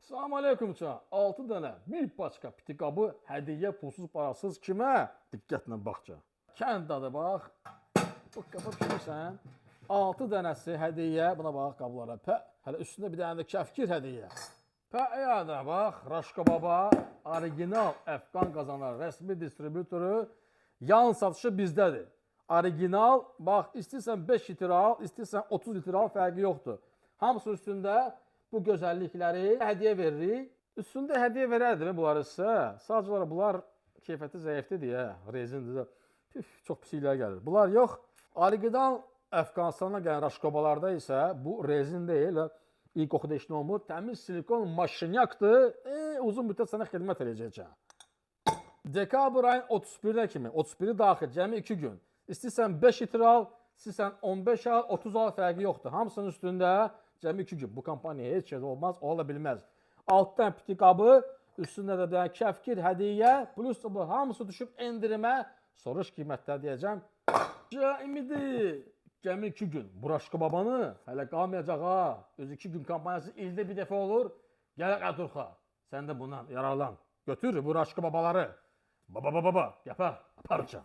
Salam aleykum ça. 6 dənə bir paçka piti qabı hədiyyə pulsuz parasız kimə? Diqqətlə baxca. Kənd adı bax. Bu qaba bişirsən. 6 dənəsi hədiyyə, buna bax qablara. Pə, hələ üstündə bir dənə də kəfkir hədiyyə. Pə, da bax, Raşko Baba orijinal Əfqan qazanlar rəsmi distribütoru yan satışı bizdədir. Orijinal, bax, istəyirsən 5 litr al, istəyirsən 30 litr al, fərqi yoxdur. Hamısı üstündə bu gözəllikləri hədiyyə veririk. Üstündə hədiyyə verərdim bunları sizə. Sadəcə olaraq bunlar keyfiyyəti zəifdir deyə, rezindir də. Püf, çox pis illər gəlir. Bunlar yox. Original Əfqanistandan gələn raşkobalarda isə bu rezin deyil, iyi qoxu da işlə olmur. Təmiz silikon maşınyakdır. Uzun müddət sənə xidmət eləyəcək. Dekabr ayın 31-nə kimi, 31-i daxil, cəmi 2 gün. İstəyirsən 5 litr al, istəyirsən 15 al, 30 al fərqi yoxdur. Hamısının üstündə cəmi 2 gün. Bu kampaniya heç yerdə olmaz, ola bilməz. Altdan piti qabı, üstündə də bir dənə kəfkir hədiyyə, plus bu hamısı düşüb endirimə, soruş qiymətlər deyəcəm. Cəmidi, cəmi 2 gün. Buraşka babanı hələ qalmayacaq ha. Öz 2 gün kampaniyası ildə bir dəfə olur. Gəl Əturxa, sən də bundan yararlan. Götür Buraşka babaları. Baba baba baba, yapar, aparca.